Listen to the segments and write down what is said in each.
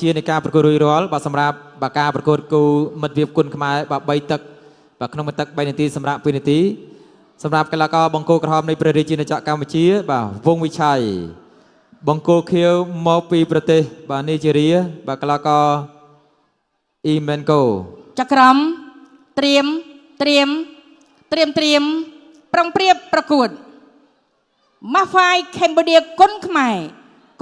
ជានៃការប្រកួតរួចរាល់បាទសម្រាប់បាទការប្រកួតគូមិត្តភាពគុនខ្មែរបាទ3ទឹកបាទក្នុងមួយទឹក3នាទីសម្រាប់2នាទីសម្រាប់កីឡាករបង្គោលក្រហមនៃព្រះរាជាណាចក្រកម្ពុជាបាទវងវិឆ័យបង្គោលខៀវមកពីប្រទេសបាទនីជេរីបាទកីឡាករអ៊ីមែនកូ ចក្រមត្រៀមត្រៀមត្រៀមត្រៀមប្រុងប្រៀបប្រកួតម៉ាហ្វាយកម្ពុជាគុនខ្មែរ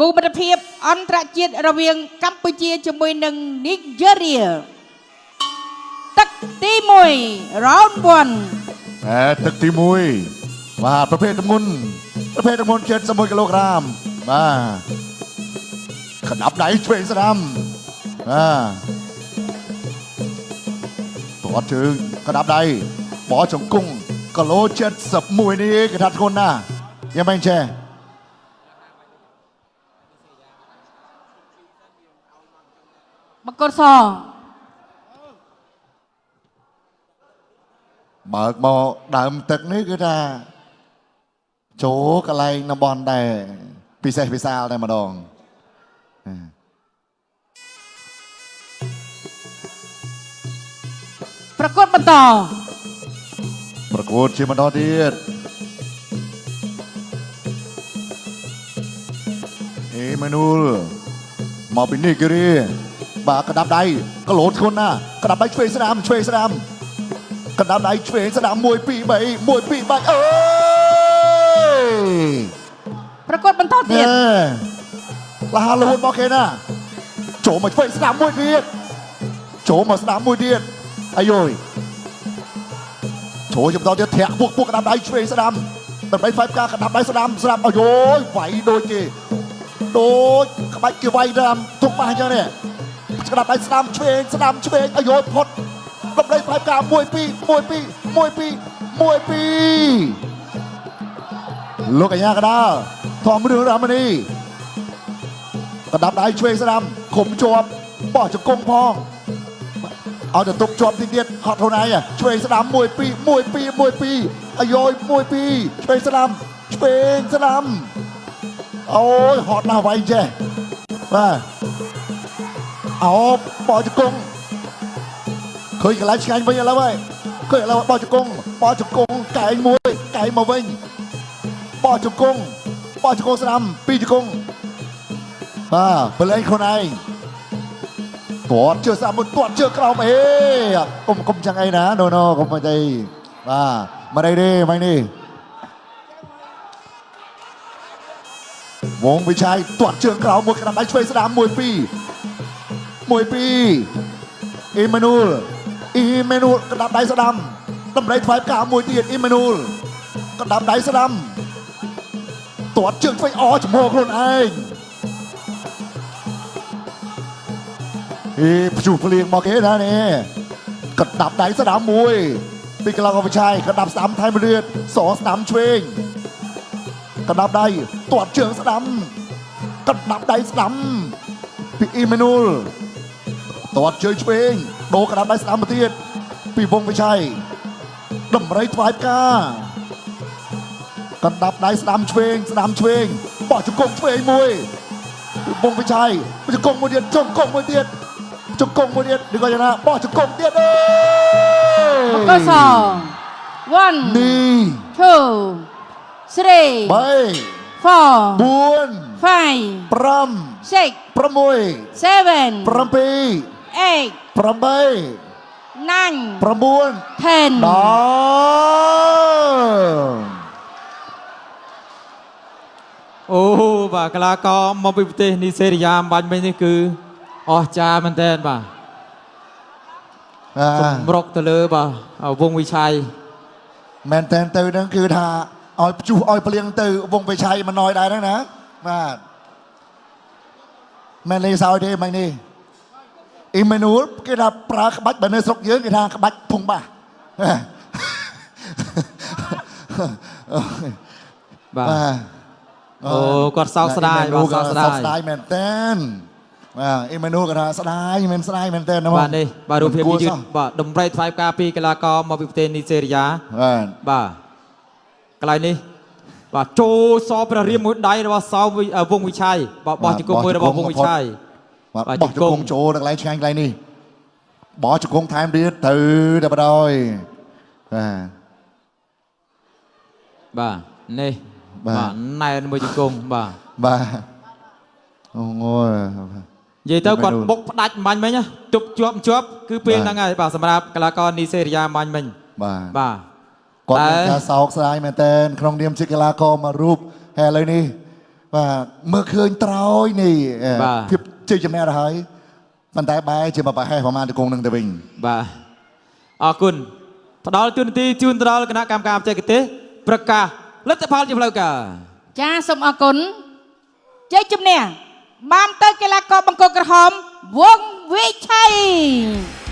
គូមិត្តភាពអន្តរជាតិរវាងកម្ពុជាជាមួយនឹងនីហ្សេរីទឹកទី1 round 1 អែទឹកទី1បាទប្រភេទទម្ងន់ប្រភេទទម្ងន់71គីឡូក្រាមបាទក្តាប់ដៃឆ្វេងស្ដាំបាទទាត់ជើងក្តាប់ដៃបោជង្គង់គីឡូ71នេះគេថាធ្ងន់ណាស់យ៉ាងម៉េចចេះ បង្គោលស បើកមកដើមទឹកនេះគឺថាចូលកន្លែងតំបន់ដែរពិសេសពិសាលតែម្ដង ប្រកួតបន្ត ប្រកួតជាបន្តទៀតអេម៉ានូលមកពីនីហ្សេរីបាទក្តាប់ដៃក្លូតធ្ងន់ណាស់ក្តាប់ដៃឆ្វេងស្ដាំឆ្វេងស្ដាំក្តាប់ដៃឆ្វេងស្ដាំ1 2 3 1 2 3អើយ ប្រកួតបន្តទៀត ណែលះលូតមកគេណាចូលមកឆ្វេងស្ដាំមួយទៀតចូលមកស្ដាំមួយទៀតអាយយចូលជំតទៀតធាក់ពួកពួកក្តាប់ដៃឆ្វេងស្ដាំដើម្បីផ្សាយផ្កាក្តាប់ដៃស្ដាំស្ដាំអាយយវាយដូចគេដូចក្បាច់គេវាយតាមទុកបាសអញ្ចឹងនេះក្តាប់ដៃស្ដាំឆ្វេងស្ដាំឆ្វេងអាយយផុតដើម្បីផ្សាយផ្កា1 2 1 2 1 2 1 2លោកកញ្ញាកដាលធម្មរឿងរាមនី កណ្ដាប់ដៃឆ្វេងស្ដាំខុំជាប់បោះជង្គង់ផងឲ្យទៅទប់ជាប់តិចទៀតហត់ខ្លួនឯងឆ្វេងស្ដាំ1 2 1 2 1 2អាយយ1 2ឆ្វេងស្ដាំឆ្វេងស្ដាំអូយហត់ណាស់វាយចេះបាទអោបោះជង្គង់ឃើញកន្លែងឆ្ងាញ់វិញឥឡូវហើយឃើញឥឡូវបោះជង្គង់បោះជង្គង់កែងមួយកែងមកវិញបោះជង្គង់បោះជង្គង់ស្ដាំពីរជង្គង់ បាទប្រឡែងខ្លួនឯងទាត់ជើស្អាតមួយទាត់ជើក្រោមអេកុំកុំចឹងអីណាណូណូកុំអីបាទមកអីទេមកនេះវងវិชัយទាត់ជើងក្រោមមួយក្តាំដៃឆ្វេងស្ដាំមួយពីរមួយពីរអ៊ីម៉ានូលអ៊ីម៉ានូលក្តាប់ដៃស្ដាំតម្រៃថ្វាយផ្កាមួយទៀតអ៊ីម៉ានូលក្តាប់ដៃស្ដាំទាត់ជើងឆ្វេងអចំហខ្លួនឯង អេព្យុះភ្លៀងមកគេណានេះកដាប់ដៃស្ដាំមួយពីកន្លងអវិឆ័យកដាប់ស្ដាំថែមទៀតសស្ដាំឆ្វេងកដាប់ដៃទាត់ជើងស្ដាំកដាប់ដៃស្ដាំពីអ៊ីម៉ានូលទាត់ជើងឆ្វេងដូរកដាប់ដៃស្ដាំមកទៀតពីវងវិឆ័យដំរីថ្វាយផ្កាកដាប់ដៃស្ដាំឆ្វេងស្ដាំឆ្វេងបោះជង្គង់ឆ្វេងមួយពីវងវិឆ័យជង្គង់មួយទៀតជង្គង់មួយទៀត ជង្គង់មួយទៀតឬក៏យ៉ាងណាបោះជង្គង់ទៀតអើយ បង្គោលស1 នេះ 2 3 3 4 4 5 5 6 6 7 7 8 8 9 9 10 10 អូបាទកីឡាករមកពីប្រទេសនីសេរីយ៉ាបាញ់មិញនេះគឺអស្ចារ្យមែនទែនបាទសម្រុកទៅលើបាទវងវិឆ័យ មែនតែនទៅហ្នឹងគឺថាឲ្យព្យុះឲ្យភ្លៀងទៅវងវិឆ័យមិនណយដែរហ្នឹងណាបាទមែនលេងសើចទេមិញនេះអ៊ីម៉ានូលគេថាប្រើក្បាច់បើនៅស្រុកយើងគេថាក្បាច់ធុងបាស បាទ បាទ អូគាត់សោកស្ដាយបាទសោកស្ដាយ សោកស្ដាយមែនតើបាទអ៊ីម៉ានូលគាត់ថាស្ដាយមែនស្ដាយមែនតើណា បាទនេះបាទរូបភាពយឺតបាទដំរីថ្វាយផ្កាពីកីឡាករមកពីប្រទេសនីសេរីយ៉ា បាទ បាទកន្លែងនេះបាទចូលសព្រះរាមមួយដៃរបស់សោមវិវងវិឆ័យបាទបោះជង្គង់មួយរបស់វងវិឆ័យ។ បាទ បាទ បោះជង្គង់ចូលដល់កន្លែងឆ្ងាញ់កន្លែងនេះបោះជង្គង់ថែមទៀតទៅតែបដ ாய் បាទ បាទនេះ បាទ បាទណែនមួយជង្គង់បាទ បាទអូងយ និយាយទៅគាត់ មិនรู้ បុកផ្ដាច់មាញ់មិញណាទប់ជាប់ជាប់គឺពេល បាទ ហ្នឹងហើយបាទសម្រាប់កីឡាករនីសេរីយ៉ាមាញ់មិញ បាទ បាទ គាត់មាន តែ ការសោកស្ដាយមែនតើក្នុងនាមជាកីឡាករមួយរូបហើយឥឡូវនេះបាទមើលឃើញត្រោយនេះអឺភាពជ័យជំនះទៅហើយប៉ុន្តែបែរជាមកប្រហែសប្រមាណជង្គង់នឹងទៅវិញ បាទអរគុណផ្ដល់ទូនាទីជូនទៅដល់គណៈកម្មការបច្ចេកទេសប្រកាសលទ្ធផលជាផ្លូវការ ចាសូមអរគុណជ័យជំនះបានទៅកីឡាករបង្គោលក្រហមវងវិឆ័យ។